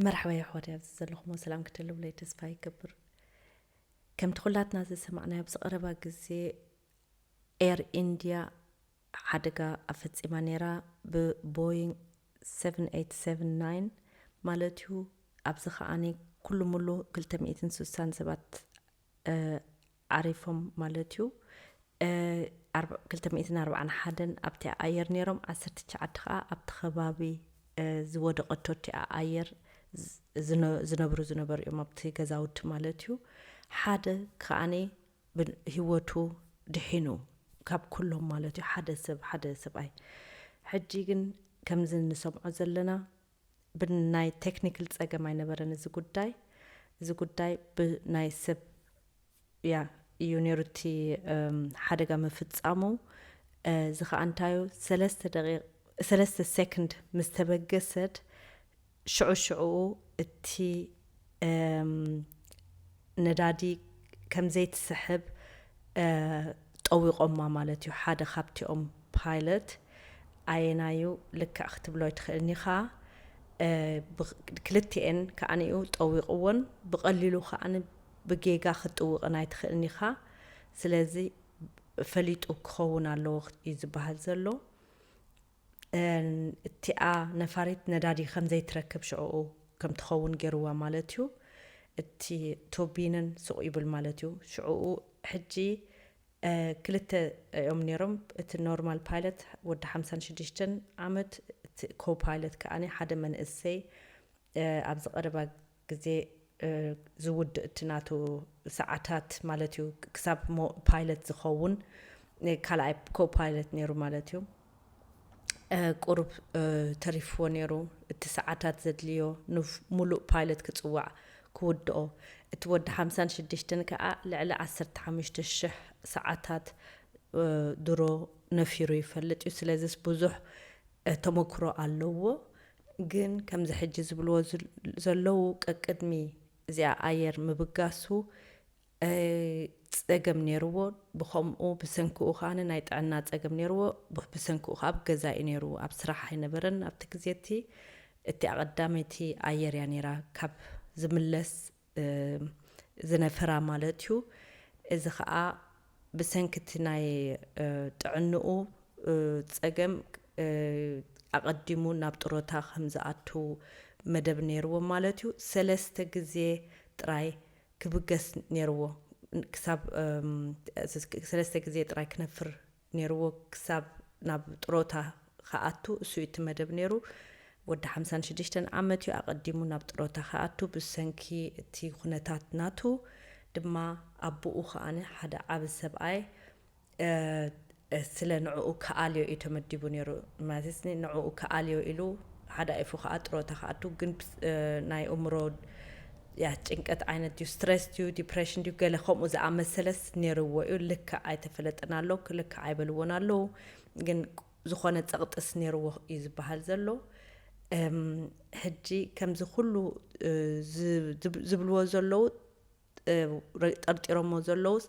መርሓባ የሕዋት፣ ኣብዚ ዘለኹሞ ሰላም ክትህልውለይ ተስፋ ይገብር። ከምቲ ኩላትና ዝሰማዕናዮ፣ ኣብዚ ቀረባ ግዜ ኤር ኢንድያ ሓደጋ ኣፈጺማ ነይራ ብቦይንግ ሰቨን ኤይት ሰቨን ናይን ማለት እዩ። ኣብዚ ከዓኒ ኩሉ ሙሉ ክልተ ሚእትን ስሳን ሰባት ዓሪፎም ማለት እዩ። ክልተ ሚእትን ኣርባዓን ሓደን ኣብቲ ኣየር ነይሮም፣ ዓሰርተ ትሽዓተ ከዓ ኣብቲ ከባቢ ዝወደቐቶ እቲኣ ኣየር ዝነብሩ ዝነበሩ እዮም፣ ኣብቲ ገዛውቲ ማለት እዩ። ሓደ ከዓኒ ህይወቱ ድሒኑ፣ ካብ ኩሎም ማለት እዩ፣ ሓደ ሰብ፣ ሓደ ሰብኣይ። ሕጂ ግን ከምዚ ንሰምዖ ዘለና ብናይ ቴክኒክል ጸገም ኣይነበረን እዚ ጉዳይ። እዚ ጉዳይ ብናይ ሰብ ያ እዩ ነይሩ እቲ ሓደጋ ምፍጻሙ። እዚ ኸዓ እንታዩ፣ ሰለስተ ደቂቕ፣ ሰለስተ ሴኮንድ ምስ ተበገሰት፣ ሽዑ ሽዑ እቲ ነዳዲ ከም ዘይትስሕብ ጠዊቖማ ማለት እዩ። ሓደ ካብቲኦም ፓይለት ኣየናዩ ልክዕ ክትብሎ ኣይትኽእልን ኢኻ። ክልቲኤን ከዓኒኡ ጠዊቕዎን ብቐሊሉ ከዓኒ ብጌጋ ክትጥውቕን ኣይትኽእልን ኢኻ። ስለዚ ፈሊጡ ክኸውን ኣለዎ እዩ ዝበሃል ዘሎ። እቲኣ ነፋሪት ነዳዲ ከም ዘይትረክብ ሽዕኡ ከም ትኸውን ገይርዋ ማለት እዩ። እቲ ቱርቢንን ስቕ ይብል ማለት እዩ። ሽዕኡ ሕጂ ክልተ እዮም ነይሮም። እቲ ኖርማል ፓይለት ወዲ ሓምሳን ሽዱሽተን ዓመት፣ እቲ ኮፓይለት ከዓኒ ሓደ መንእሰይ ኣብዚ ቀረባ ግዜ ዝውድእ እቲ ናቱ ሰዓታት ማለት እዩ፣ ክሳብ ፓይለት ዝኸውን ካልኣይ ኮፓይለት ነይሩ ማለት እዩ። ቁሩብ ተሪፍዎ ነይሩ እቲ ሰዓታት ዘድልዮ ንሙሉእ ፓይለት ክፅዋዕ ክውድኦ። እቲ ወዲ ሓምሳን ሽዱሽተን ከዓ ልዕሊ ዓሰርተ ሓሙሽተ ሽሕ ሰዓታት ድሮ ነፊሩ ይፈልጥ እዩ። ስለዚስ ብዙሕ ተመክሮ ኣለዎ። ግን ከምዚ ሕጂ ዝብልዎ ዘለዉ ቀቅድሚ እዚኣ ኣየር ምብጋሱ ጸገም ነይርዎ። ብኸምኡ ብሰንክኡ ከኣ ናይ ጥዕና ጸገም ነይርዎ። ብሰንክኡ ከኣ ኣብ ገዛ እዩ ነይሩ፣ ኣብ ስራሕ ኣይነበረን ኣብቲ ግዜ እቲ። እቲ ኣቐዳመይቲ ኣየር እያ ነይራ ካብ ዝምለስ ዝነፈራ ማለት እዩ። እዚ ከኣ ብሰንኪ እቲ ናይ ጥዕንኡ ጸገም ኣቐዲሙ ናብ ጥሮታ ከም ዝኣቱ መደብ ነይርዎ ማለት እዩ። ሰለስተ ግዜ ጥራይ ክብገስ ነይርዎ። ክሳብ ሰለስተ ግዜ ጥራይ ክነፍር ነይርዎ ክሳብ ናብ ጥሮታ ክኣቱ። እሱ እዩ እቲ መደብ ነይሩ። ወዲ ሓምሳን ሽዱሽተን ዓመት እዩ። ኣቐዲሙ ናብ ጥሮታ ክኣቱ ብሰንኪ እቲ ኩነታት ናቱ ድማ ኣቦኡ ከኣ ሓደ ዓቢ ሰብኣይ ስለ ንዕኡ ክኣልዮ እዩ ተመዲቡ ነይሩ። ማለት ንዕኡ ክኣልዮ ኢሉ ሓዳኢፉ ከዓ ጥሮታ ክኣቱ፣ ግን ናይ እምሮ ያ ጭንቀት ዓይነት ድዩ፣ ስትረስ ድዩ፣ ዲፕሬሽን ድዩ፣ ገለ ከምኡ ዝኣመሰለስ ነይርዎ እዩ። ልክዕ ኣይተፈለጠን ኣሎ፣ ልክዕ ኣይበልዎን ኣለዉ፣ ግን ዝኾነ ጸቕጥስ ነይርዎ እዩ ዝበሃል ዘሎ። ሕጂ ከምዚ ኩሉ ዝብልዎ ዘለዉ ጠርጢሮሞ ዘለውስ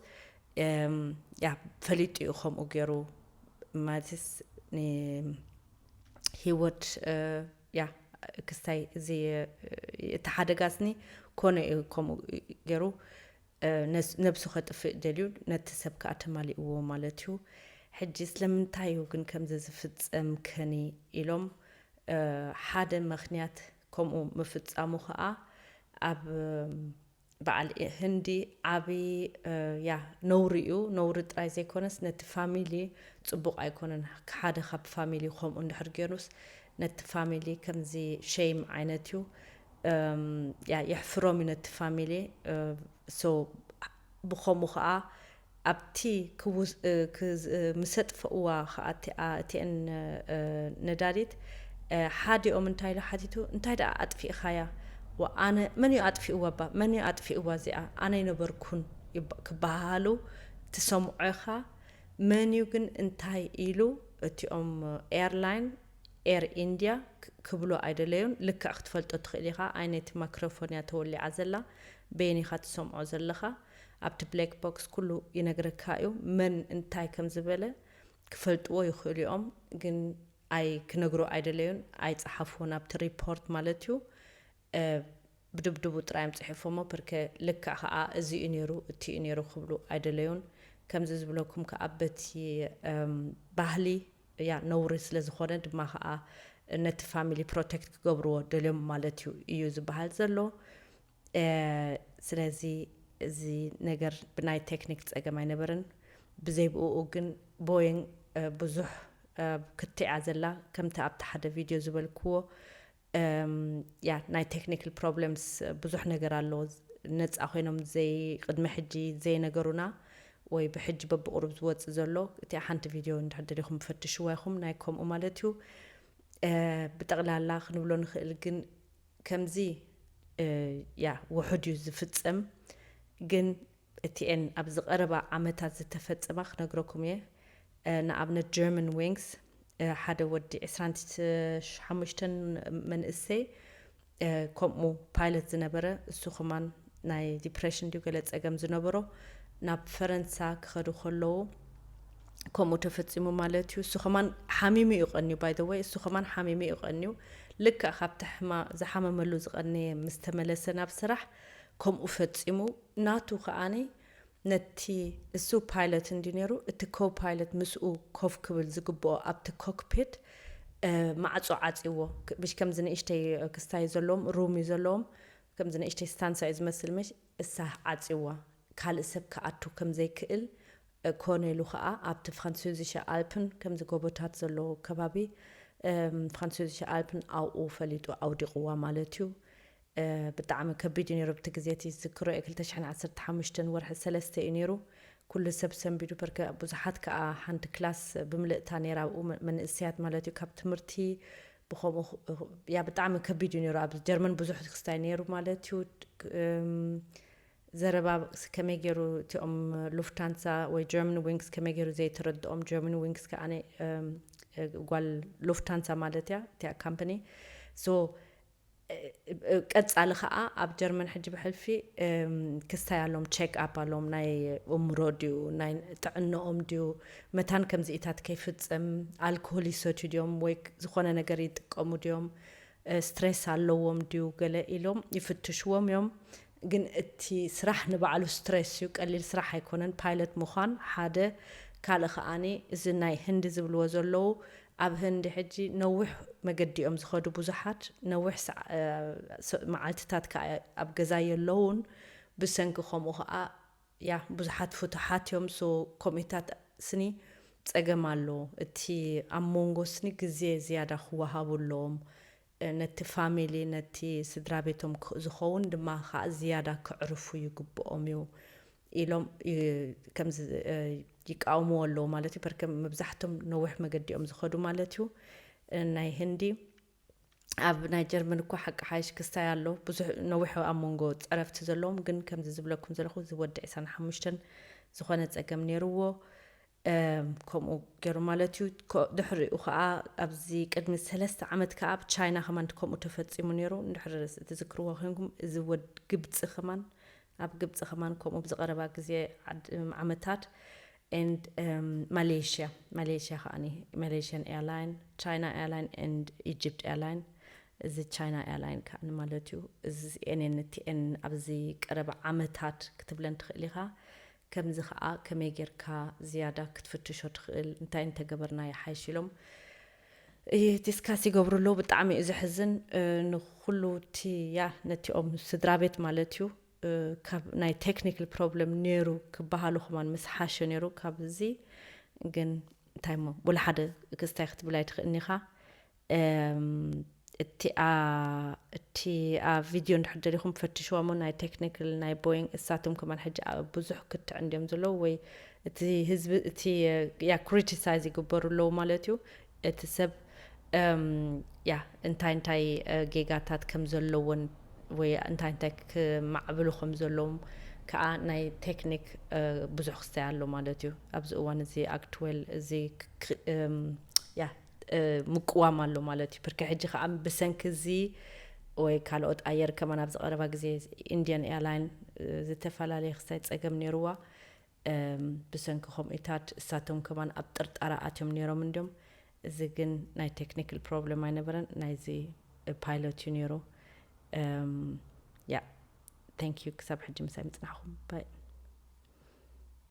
ያ ፈሊጡ እዩ ከምኡ ገይሩ። ማለትስ ንህይወት ያ ክስታይ እዚ እቲ ሓደጋስኒ ኮነ እዩ ከምኡ ገይሩ ነብሱ ከጥፍእ ደልዩ ነቲ ሰብ ከዓ ተማሊእዎ ማለት እዩ። ሕጂ ስለምንታይ እዩ ግን ከምዚ ዝፍጸም ከኒ ኢሎም ሓደ ምኽንያት ከምኡ ምፍጻሙ ከዓ ኣብ በዓል ህንዲ ዓቢ ያ ነውሪ እዩ። ነውሪ ጥራይ ዘይኮነስ ነቲ ፋሚሊ ጽቡቕ ኣይኮነን። ሓደ ካብ ፋሚሊ ከምኡ እንድሕር ገይሩስ ነቲ ፋሚሊ ከምዚ ሸይም ዓይነት እዩ። ያ የሕፍሮም እዩ ነቲ ፋሚሊ። ሶ ብኸምኡ ኸኣ ኣብቲ ምስ ኣጥፍእዋ ኸኣ እቲኣን ነዳዲት ሓዲኦም እንታይ ኢሉ ሓቲቱ፣ እንታይ ደኣ ኣጥፊእኻያ? ኣነ መን እዩ ኣጥፊእዋ? ባ መን እዩ ኣጥፊእዋ እዚኣ? ኣነ ኣይነበርኩን ክበሃሃሉ ትሰምዖ ኢኻ። መን እዩ ግን እንታይ ኢሉ እቲኦም ኤርላይን ኤር ኢንድያ ክብሎ ኣይደለዩን። ልክዕ ክትፈልጦ ትኽእል ኢኻ። ኣይ ነቲ ማክሮፎን እያ ተወሊዓ ዘላ፣ በየን ኢኻ ትሰምዖ ዘለኻ። ኣብቲ ብላክ ቦክስ ኩሉ ይነግረካ እዩ። መን እንታይ ከም ዝበለ ክፈልጥዎ ይኽእሉ እዮም፣ ግን ኣይ ክነግሩ ኣይደለዩን፣ ኣይጸሓፍዎን ኣብቲ ሪፖርት ማለት እዩ። ብድብድቡ ጥራዮም ጽሒፎሞ። ፕርከ ልክዕ ከዓ እዚ እዩ ነይሩ፣ እቲ እዩ ነይሩ ክብሉ ኣይደለዩን። ከምዚ ዝብለኩም ከዓ በቲ ባህሊ ያ ነውሪ ስለ ዝኾነ ድማ ከዓ ነቲ ፋሚሊ ፕሮቴክት ክገብርዎ ደልዮም ማለት እዩ እዩ ዝበሃል ዘሎ። ስለዚ እዚ ነገር ብናይ ቴክኒክ ፀገም ኣይነበረን። ብዘይብኡ ግን ቦይንግ ብዙሕ ክትዕ እያ ዘላ። ከምቲ ኣብቲ ሓደ ቪድዮ ዝበልክዎ ያ ናይ ቴክኒካል ፕሮብለምስ ብዙሕ ነገር ኣለዎ። ነፃ ኮይኖም ዘይ ቅድሚ ሕጂ ዘይነገሩና ወይ ብሕጂ በብቁሩብ ዝወፅእ ዘሎ እቲኣ ሓንቲ ቪድዮ እንድሕር ደሊኹም ፈትሽዋ ኢኹም ናይ ከምኡ ማለት እዩ። ብጠቕላላ ክንብሎ ንኽእል ግን ከምዚ ያ ውሑድ እዩ ዝፍፀም። ግን እቲኤን ኣብዚ ቀረባ ዓመታት ዝተፈፀማ ክነግረኩም እየ። ንኣብነት ጀርመን ዊንግስ ሓደ ወዲ ዕስራን ሓሙሽተን መንእሰይ ከምኡ ፓይለት ዝነበረ እሱ ከማን ናይ ዲፕሬሽን ድዩ ገለ ፀገም ዝነበሮ ናብ ፈረንሳ ክኸዱ ከለዉ ከምኡ ተፈፂሙ ማለት እዩ። እሱ ከማን ሓሚሙ እዩ ቀንዩ። ባይ ዘ ወይ እሱ ከማን ሓሚሙ እዩ ቀንዩ። ልክዕ ካብቲ ዝሓመመሉ ዝቐነየ ምስ ተመለሰ ናብ ስራሕ ከምኡ ፈፂሙ። ናቱ ከዓኒ ነቲ እሱ ፓይለት እንዲ ነይሩ እቲ ኮ ፓይለት ምስኡ ኮፍ ክብል ዝግብኦ ኣብቲ ኮክፒት ማዕፆ ዓፂዎ። ብሽ ከምዚ ንእሽተይ ክስታይ ዘለዎም ሩም እዩ ዘለዎም። ከምዚ ንእሽተይ ስታንሳ እዩ ዝመስል ምሽ እሳ ዓፂዋ ካልእ ሰብ ክኣቱ ከም ዘይክእል ኮነ ኢሉ ከዓ ኣብቲ ፍራንሲዝሸ ኣልፕን ከምዚ ጎቦታት ዘለዎ ከባቢ ፍራንሲዝሸ ኣልፕን ኣብኡ ፈሊጡ ኣውዲቕዋ ማለት እዩ። ብጣዕሚ ከቢድ እዩ ነይሩ። ብቲ ግዜ እቲ ዝክሮ እየ ክልተ ሽሕን ዓሰርተ ሓሙሽተን ወርሒ ሰለስተ እዩ ነይሩ። ኩሉ ሰብ ሰንቢዱ በርከ ብዙሓት ከዓ ሓንቲ ክላስ ብምልእታ ነይራ ኣብኡ መንእስያት ማለት እዩ ካብ ትምህርቲ ብከምኡ ያ ብጣዕሚ ከቢድ እዩ ነይሩ። ኣብ ጀርመን ብዙሕ ክስታይ ነይሩ ማለት እዩ። ዘረባ ከመይ ገይሩ እቲኦም ሉፍታንሳ ወይ ጀርመን ዊንግስ ከመይ ገይሩ ዘይተረድኦም። ጀርመን ዊንግስ ከዓ ጓል ሉፍታንሳ ማለት እያ እቲያ ካምፓኒ። ሶ ቀፃሊ ከዓ ኣብ ጀርመን ሕጂ ብሕልፊ ክስታይ ኣለዎም፣ ቸክ ኣፕ ኣለዎም። ናይ እምሮ ድዩ ናይ ጥዕንኦም ድዩ መታን ከምዚኢታት ከይፍፅም ኣልኮሆል ይሰትዩ ድዮም ወይ ዝኾነ ነገር ይጥቀሙ ድዮም ስትሬስ ኣለዎም ድዩ ገለ ኢሎም ይፍትሽዎም እዮም። ግን እቲ ስራሕ ንባዕሉ ስትሬስ እዩ፣ ቀሊል ስራሕ ኣይኮነን። ፓይለት ምዃን ሓደ፣ ካልእ ከዓኒ እዚ ናይ ህንዲ ዝብልዎ ዘለዉ ኣብ ህንዲ ሕጂ ነዊሕ መገዲ እዮም ዝኸዱ ብዙሓት፣ ነዊሕ መዓልትታት ከዓ ኣብ ገዛ የለውን። ብሰንኪ ከምኡ ከዓ ያ ብዙሓት ፍቱሓት እዮም። ሶ ኮሚታት ስኒ ፀገም ኣሎ። እቲ ኣብ መንጎ ስኒ ግዜ ዝያዳ ክወሃቡ ኣለዎም። ነቲ ፋሚሊ ነቲ ስድራ ቤቶም ዝኸውን ድማ ከዓ ዝያዳ ክዕርፉ ይግብኦም እዩ ኢሎም ከምዚ ይቃወምዎ ኣለዉ ማለት እዩ። በርከ መብዛሕቶም ነዊሕ መገዲ እዮም ዝኸዱ ማለት እዩ። ናይ ህንዲ ኣብ ናይ ጀርመን እኳ ሓቂ ሓይሽ ክስታይ ኣሎ ብዙሕ ነዊሕ ኣብ መንጎ ፀረፍቲ ዘለዎም። ግን ከምዚ ዝብለኩም ዘለኹ እዚ ወዲ ዕስራን ሓሙሽተን ዝኾነ ፀገም ነይርዎ። ከምኡ ገይሩ ማለት እዩ። ድሕሪኡ ከዓ ኣብዚ ቅድሚ ሰለስተ ዓመት ከዓ ኣብ ቻይና ከማን ከምኡ ተፈፂሙ ነይሩ። እንድሕር ትዝክርዎ ኮይንኩም እዚ ወድ ግብፂ ከማን ኣብ ግብፂ ከማን ከምኡ ብዝቀረባ ግዜ ዓመታት and ማሌሽያ ማሌሽያ ከዓ ማሌሽያን ኤርላይን ቻይና ኤርላይን and ኢጅፕት ኤርላይን እዚ ቻይና ኤርላይን ከዓ ማለት እዩ። እዚ ኤንኤንቲኤን ኣብዚ ቀረባ ዓመታት ክትብለን ትኽእል ኢኻ። ከምዚ ከዓ ከመይ ጌርካ ዝያዳ ክትፍትሾ ትኽእል እንታይ እንተገበርና ይሓይሽ ኢሎም ዲስካስ ይገብሩ ኣለዉ። ብጣዕሚ እዩ ዘሕዝን። ንኩሉ እቲ ያ ነቲኦም ስድራ ቤት ማለት እዩ ካብ ናይ ቴክኒካል ፕሮብለም ነይሩ ክበሃሉ ከማን ምስ ሓሸ ነይሩ። ካብ እዚ ግን እንታይ ሞ ወላ ሓደ ክስታይ ክትብል ኣይትኽእልኒ ኢኻ። እቲኣ እቲ ኣብ ቪድዮ እንድሕር ደሊኹም ፈትሽዋ ሞ ናይ ቴክኒካል ናይ ቦይንግ እሳቶም ከማን ሕጂ ብዙሕ ክትዕ እንዲዮም ዘለዉ ወይ እቲ ህዝቢ እቲ ያ ክሪቲሳይዝ ይግበሩ ኣለዉ ማለት እዩ። እቲ ሰብ ያ እንታይ እንታይ ጌጋታት ከም ዘለዎን ወይ እንታይ እንታይ ክማዕብሉ ከም ዘለዎም ከዓ ናይ ቴክኒክ ብዙሕ ክስታይ ኣሎ ማለት እዩ። ኣብዚ እዋን እዚ ኣክትዌል እዚ ያ ምቅዋም ኣሎ ማለት እዩ። ብርኪ ሕጂ ከዓ ብሰንኪ እዚ ወይ ካልኦት ኣየር ከማን ኣብዚ ቀረባ ግዜ ኢንዲያን ኤርላይን ዝተፈላለየ ክስታይ ፀገም ነይርዋ። ብሰንኪ ከምኡታት እሳቶም ከማን ኣብ ጥርጣራ ኣትዮም ነይሮም እንዲዮም። እዚ ግን ናይ ቴክኒካል ፕሮብለም ኣይነበረን፣ ናይዚ ፓይሎት እዩ ነይሩ። Yeah, thank you ክሳብ ሕጂ ምሳይ ምጽናሕኩም። Bye.